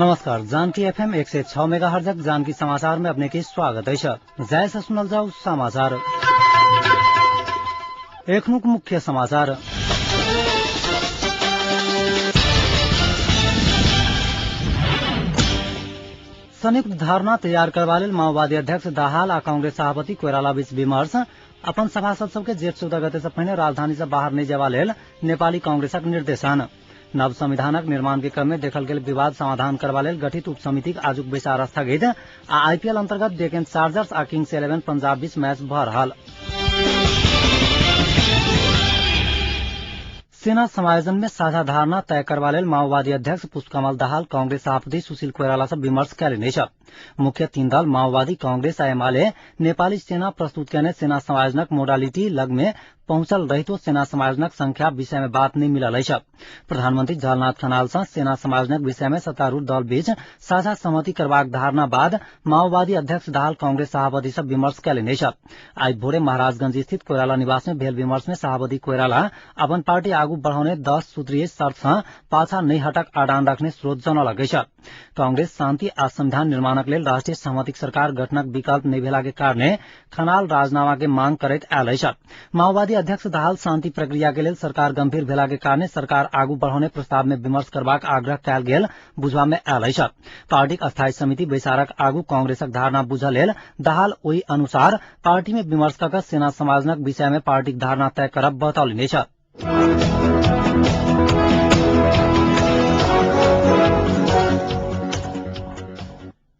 नमस्कार, जानकी एफएम 106 मेगाहर्जक जानकी समाचार में अपने के स्वागत अछि। जय से सुनल जाऊ समाचार। एखनुक मुख्य समाचार। संयुक्त धारणा तैयार करबा लेल माओवादी अध्यक्ष दाहाल आ कांग्रेस सभापति कोइराला बीच विमर्श। अपन सभासद सबके जेठ 14 गते से पहिने राजधानी से बाहर नहि जेबा लेल नेपाली कांग्रेसक निर्देशन। नव संविधानक निर्माण के क्रम में देखल गेल विवाद समाधान करबा लेल गठित उप समितिक आजुक बैसार स्थगित। आ आईपीएल अंतर्गत डेक्कन चार्जर्स आ किंग्स इलेवन पंजाब बीच मैच भ रहल। सेना समायोजन में साझा धारणा तय करबा लेल माओवादी अध्यक्ष पुष्पकमल दाहाल कांग्रेस सभापति सुशील कोइराला से विमर्श कयलनि अछि। मुख्य तीन दल माओवादी, कांग्रेस आ एमाले नेपाली सेना प्रस्तुत कयने सेना समायोजनक मोडालिटी लग में पहुंचल रहितो सेना समायोजनक संख्या विषय में बात नहि मिलल अछि। प्रधानमंत्री झलनाथ खनाल सँ सेना समायोजनक विषय में सत्तारूढ़ दल बीच साझा सहमति करबाक धारणा बाद माओवादी अध्यक्ष दाहाल कांग्रेस सभापति सँ विमर्श कयलनि अछि। आइ भोरे महाराजगंज स्थित कोइराला निवास में भेल विमर्श में सभापति कोइराला अपन पार्टी आगू बढ़ौने 10 सूत्रीय शर्त सँ पाछा नहि हटक अडान रखने स्रोत जनौलक अछि। कांग्रेस शांति आ संविधान निर्माणक लेल राष्ट्रीय सहमतिक सरकार गठनक विकल्प नहि भेला के कारणे खनाल राजीनामा के मांग करैत आयल अछि। माओवादी अध्यक्ष दाहाल शांति प्रक्रिया के लेल सरकार गंभीर भेला के कारणे सरकार आगू बढ़ौने प्रस्ताव में विमर्श करबाक आग्रह कयल गेल बुझबा में आयल अछि। पार्टीक अस्थायी समिति बैसारक आगू कांग्रेसक धारणा बुझऽ लेल दाहाल ओहि अनुसार पार्टी में विमर्श कऽ सेना समायोजनक विषय में पार्टीक धारणा तय करब बतौलनि अछि।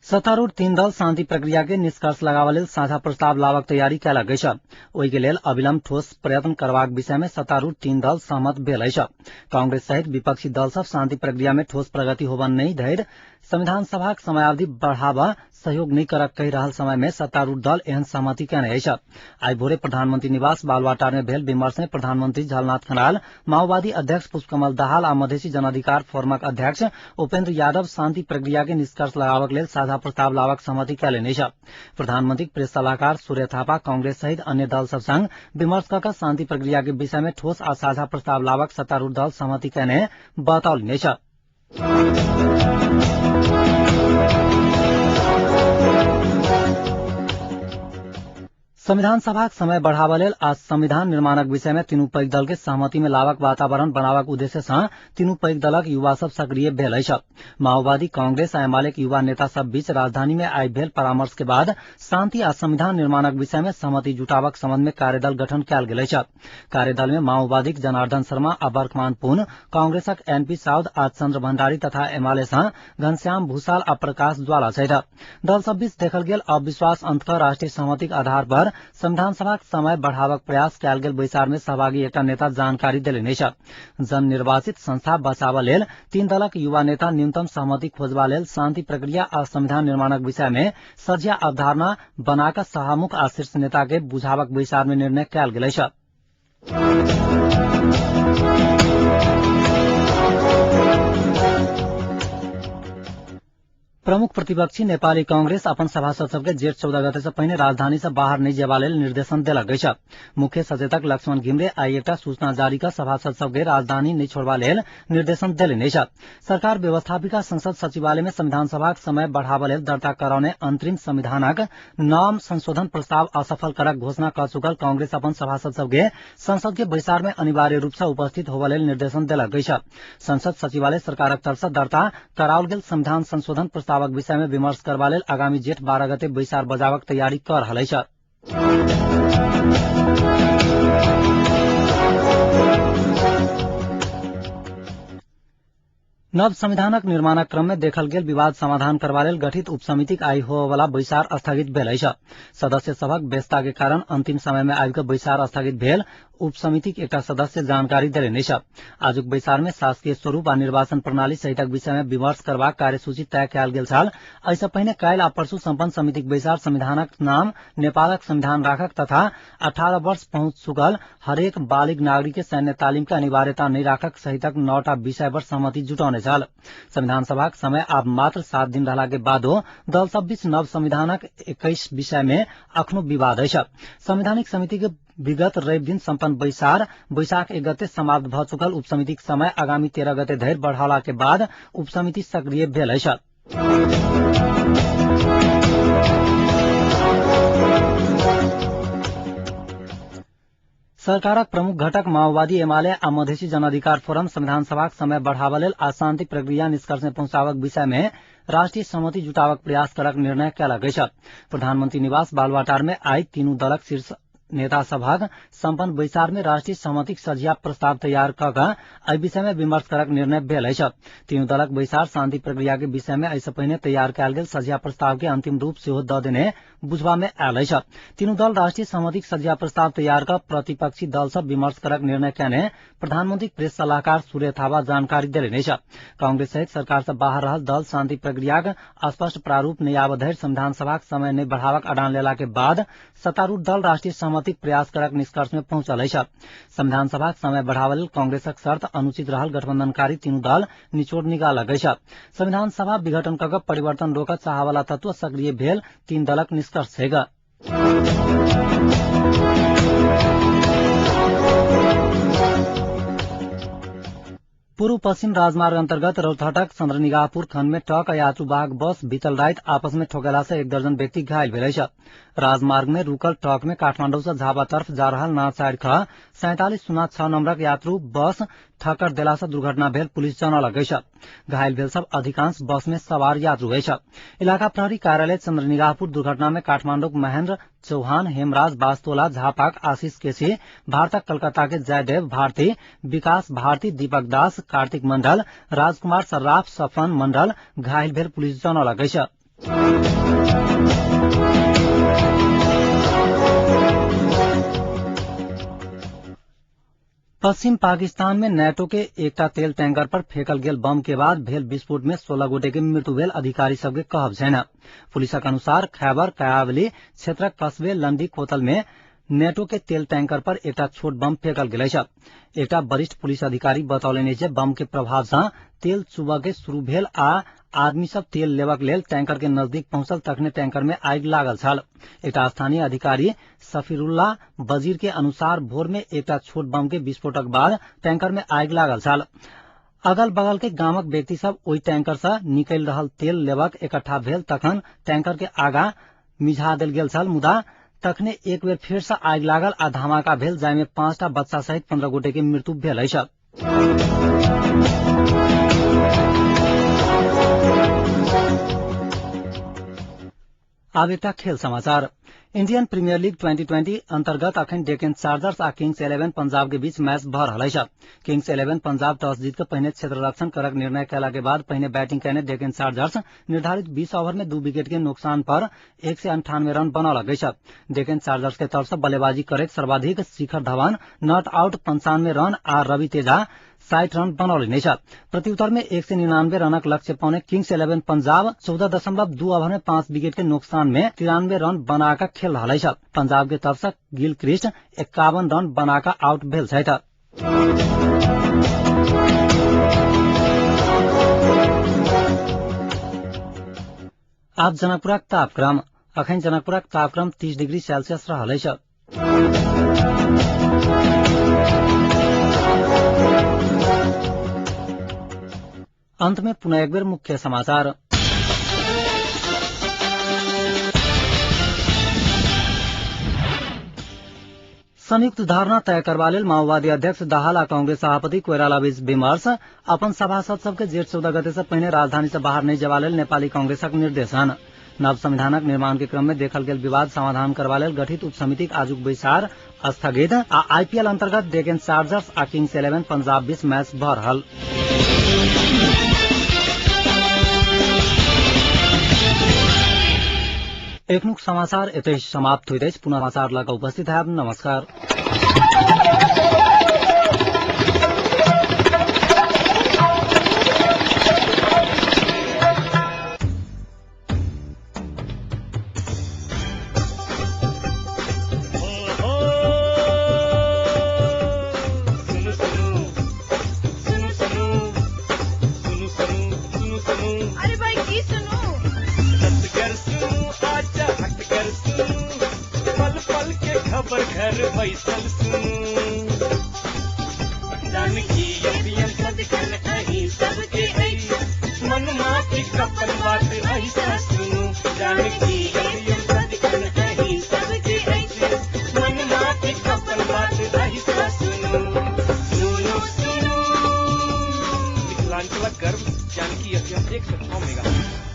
सत्तारूढ़ तीन दल शांति प्रक्रिया के निष्कर्ष लगाबऽ लेल साझा प्रस्ताव लाबक तैयारी कयलक अछि। ओहि के लेल अविलंब ठोस प्रयत्न करबाक विषय में सत्तारूढ़ तीन दल सहमत भेल अछि। कांग्रेस सहित विपक्षी दल सब शांति प्रक्रिया में ठोस प्रगति होबऽ नहि धरि संविधान सभाक समयावधि बढ़ाबऽ सहयोग नहि करक कहि रहल समय में सत्तारूढ़ दल एहन सहमति कयने अछि। आइ भोरे प्रधानमंत्री निवास बालुवाटार में भेल विमर्श में प्रधानमंत्री झलनाथ खनाल, माओवादी अध्यक्ष पुष्पकमल दाहाल आ मधेसी जनअधिकार फोरमक अध्यक्ष उपेन्द्र यादव शांति प्रक्रिया के निष्कर्ष लगाबक लेल साझा प्रस्ताव लाबक सहमति कयलनि अछि। प्रधानमंत्री प्रेस सलाहकार सूर्य थापा कांग्रेस सहित अन्य दल सब संग विमर्श कऽ शांति प्रक्रिया के विषय में ठोस आ साझा प्रस्ताव लाबक सत्तारूढ़ दल सहमति कयने बतौलनि अछि। संविधान सभाक समय बढ़ाबऽ लेल आ संविधान निर्माणक विषय में तीनू पैघ दल के सहमति में लाबक वातावरण बनाबक उद्देश्य सँ तीनू पैघ दलक युवा सब सक्रिय भेल अछि। माओवादी, कांग्रेस आ एमालेक युवा नेता सब बीच राजधानी में आइ भेल परामर्श के बाद शांति आ संविधान निर्माणक विषय में सहमति जुटाबक संबंध में कार्यदल गठन कयल गेल अछि। कार्यदल में माओवादीक जनार्दन शर्मा आ बर्खमान पुन, कांग्रेसक एनपी साउद आ चंद्र भंडारी तथा एमाले सँ घनश्याम भूषाल आ प्रकाश ज्वाला छथि। दल सब बीच देखल गेल अविश्वास अंत कऽ राष्ट्रीय सहमतिक आधार पर संविधान सभाक समय बढ़ाबक प्रयास कयल गेल बैसार में सहभागी एकटा नेता जानकारी देलनि अछि। जननिर्वाचित संस्था बचाबऽ लेल तीन दलक युवा नेता न्यूनतम सहमति खोजबा लेल शांति प्रक्रिया आ संविधान निर्माणक विषय में सझिया अवधारणा बनाकऽ सभामुख आ शीर्ष नेता के बुझाबक बैसार में निर्णय कयल गेल अछि। प्रमुख प्रतिपक्षी नेपाली कांग्रेस अपन सभासद सबके जेठ 14 गते से पहिने राजधानी से बाहर नहि जेबा लेल निर्देशन देलक अछि। मुख्य सचेतक लक्ष्मण घिमिरे आइ एकटा सूचना जारी कऽ सभासद सबके राजधानी नहि छोड़बा लेल निर्देशन देलनि अछि। सरकार व्यवस्थापिका संसद सचिवालय में संविधान सभाक समय बढ़ाबऽ लेल दर्ता करौने अंतरिम संविधानक नाम संशोधन प्रस्ताव असफल करक घोषणा कऽ चुकल कांग्रेस अपन सभासद सबके संसद के बैसार में अनिवार्य रूप से उपस्थित होबऽ लेल निर्देशन देलक अछि। संसद सचिवालय सरकारक तरफ से दर्ता कराओल गेल संविधान संशोधन प्रस्तावक विषय में विमर्श करबा लेल आगामी जेठ 12 गते बैसार बजाबक तैयारी कऽ रहल अछि। नव संविधानक निर्माणक क्रम में देखल गेल विवाद समाधान करबा लेल गठित उपसमितिक आइ होबयवला बैसार स्थगित भेल अछि। सदस्य सभक व्यस्तता के कारण अंतिम समय में आबि कऽ बैसार स्थगित भेल उपसमितिक एकटा सदस्य जानकारी देलनि अछि। आजुक बैसार में शासकीय स्वरूप आ निर्वाचन प्रणाली सहितक विषय में विमर्श करबाक कार्यसूची तय कयल गेल छल। एहि पहिने काल्हि आ परसू सम्पन्न समितिक बैसार संविधानक नाम नेपालक संविधान राखक तथा 18 वर्ष पहुंच चुकल हरेक बालिग नागरिक के सैन्य तालीम के अनिवार्यता नहि राखक सहितक 9टा विषय पर सहमति जुटौने छल। संविधान सभाक समय आब मात्र 7 दिन रहला के बादो दल सब बीच नव संविधानक 21 विषय में अखनो विवाद अछि। संवैधानिक समिति के विगत रवि दिन सम्पन्न बैसार वैशाख 1 गते समाप्त भऽ चुकल उपसमितिक समय आगामी 13 गते धरि बढ़ौला के बाद उपसमिति सक्रिय भेल अछि। सरकारक प्रमुख घटक माओवादी एमाले आ मधेसी जनअधिकार फोरम संविधान सभाक समय बढ़ावा लेल आ शांति प्रक्रिया निष्कर्ष में पहुंचाबक विषय में राष्ट्रीय सहमति जुटाबक प्रयास करक निर्णय कयलक अछि। प्रधानमंत्री निवास बालवाटार में आइ तीनू दलक शीर्ष नेता सभक सम्पन्न बैसार में राष्ट्रीय सहमतिक सझिया प्रस्ताव तैयार क कऽ एहि विषय में विमर्श करक निर्णय भेल अछि। तीनू दलक बैसार शांति प्रक्रिया के विषय में एहिसँ पहिने तैयार कयल गेल सझिया प्रस्ताव के अंतिम रूप सेहो दऽ देने बुझबा में आयल अछि। तीनू दल राष्ट्रीय सहमतिक सझिया प्रस्ताव तैयार कऽ प्रतिपक्षी दल सँ विमर्श करक निर्णय कयने प्रधानमंत्री प्रेस सलाहकार सूर्य थापा जानकारी देलनि अछि। कांग्रेस सहित सरकार सँ बाहर रहल दल शांति प्रक्रियाक स्पष्ट प्रारूप नहि आबऽ धरि संविधान सभाक समय नहि बढ़ाबक अडान लेला के बाद सत्तारूढ़ दल राष्ट्रीय सहमतिक प्रयास करक निष्कर्ष में पहुंचल अछि। संविधान सभाक समय बढ़ाबऽ लेल कांग्रेसक शर्त अनुचित रहल गठबंधनकारी तीनू दल निचोड़ निकालक अछि। संविधान सभा विघटन कऽ कऽ परिवर्तन रोकऽ चाहवला तत्व सक्रिय भेल तीन दलक निष्कर्ष छैक। पूर्व पश्चिम राजमार्ग अंतर्गत रौतहटक चंद्रनिगाहपुर खंड में ट्रक आ यात्रुवाहक बस बीतल राति आपस में ठोकेला से एक दर्जन व्यक्ति घायल भेल अछि। राजमार्ग में रुकल ट्रक में काठमांडू से झापा तरफ जा रहल ना 4 ख 4706 नंबरक यात्रु बस ठक्कर देला से दुर्घटना भेल पुलिस जनौलक अछि। घायल भेल सब अधिकांश बस में सवार यात्रु अछि। इलाका प्रहरी कार्यालय चंद्रनिगाहपुर दुर्घटना में काठमांडूक महेंद्र चौहान, हेमराज बास्तोला, झापाक आशीष केसी, भारतक कलकत्ता के जयदेव भारती, विकास भारती, दीपक दास, कार्तिक मंडल, राजकुमार सर्राफ, सफन मंडल घायल भेल पुलिस जनौलक अछि। पश्चिम पाकिस्तान में नेटो के एकटा तेल टैंकर पर फेकल गेल बम के बाद भेल विस्फोट में 16 गोटे के मृत्यु भेल अधिकारी सबके कहब छैन। पुलिसक अनुसार खैबर कयावली क्षेत्रक कस्बे लंडी कोतल में नेटो के तेल टैंकर पर एकटा छोट बम फेकल गेल अछि। एकटा वरिष्ठ पुलिस अधिकारी बतौलनि जे बम के प्रभाव सँ तेल चुबऽ के शुरू भेल आ आदमी सब तेल लेबक लेल टैंकर के नजदीक पहुंचल तखने टैंकर में आगि लागल छल। एकटा स्थानीय अधिकारी सफीरुल्लाह वजीर के अनुसार भोर में एकटा छोट बम के विस्फोटक बाद टैंकर में आगि लागल छल। अगल बगल के गामक व्यक्ति सब ओहि टैंकर से निकलि रहल तेल लेबक इकट्ठा भेल तखन टैंकर के आगा मिझा देल गेल छल, मुदा तखने एक बेर फेर से आगि लागल आ धमाका भेल जाहिमे 5टा बच्चा सहित 15 गोटे के मृत्यु भेल अछि। आब एकटा खेल समाचार। इंडियन प्रीमियर लीग 2020 अंतर्गत अखन डेक्कन चार्जर्स आ किंग्स इलेवन पंजाब के बीच मैच भऽ रहल अछि। किंग्स इलेवन पंजाब टॉस जीत कऽ पहिने क्षेत्ररक्षण करक निर्णय कयला के बाद पहिने बैटिंग कयने डेक्कन चार्जर्स निर्धारित 20 ओवर में 2 विकेट के नुकसान पर 198 रन बनौलक अछि। डेक्कन चार्जर्स के तरफ से बल्लेबाजी करैत सर्वाधिक Shikhar Dhawan not out 95 run आ रवि तेजा 60 रन बनौलनि अछि। प्रत्युत्तर में 199 रनक लक्ष्य पौने किंग्स इलेवन पंजाब 14.2 ओवर में 5 विकेट के नुकसान में 93 रन बनाकर खेल रहल अछि। पंजाब के तरफ से गिलक्रिस्ट 51 रन बनाकर आउट भेल छथि। आब जनकपुरक तापक्रम। अखन जनकपुरक तापक्रम 30 डिग्री सेल्सियस रहल अछि। अंत में पुनः एक बेर मुख्य समाचार। संयुक्त धारणा तय करबा लेल माओवादी अध्यक्ष दाहाल आ कांग्रेस सभापति कोइराला बीच विमर्श। अपन सभासद सबके जेठ 14 गते से पहिने राजधानी से बाहर नहीं जबा लेल नेपाली कांग्रेसक निर्देशन। नव संविधानक निर्माण के क्रम में देखल गेल विवाद समाधान करबा लेल गठित उप समितिक आजुक बैसार स्थगित। आ आईपीएल अंतर्गत डेक्कन चार्जर्स आ किंग्स इलेवन पंजाब बीच मैच भऽ रहल। एखनुक समाचार एतहि समाप्त होइत अछि। पुनः समाचार लऽ कऽ उपस्थित हैब। नमस्कार। अरे भाई की सुनू? पल पल के खबर घर बैसल सुनू, जानकी अभियन सदिखन अहीं सबके अछि, मनमा की अपन बात अहिसँ सुनू। जानकी एफएम सदिखन अहीं सबके अछि, मन माफिक अपन बात अहिसँ सुनू। सुनू सुनू मिथिलांचलक गर्व जानकी एफएम 106 मेगा।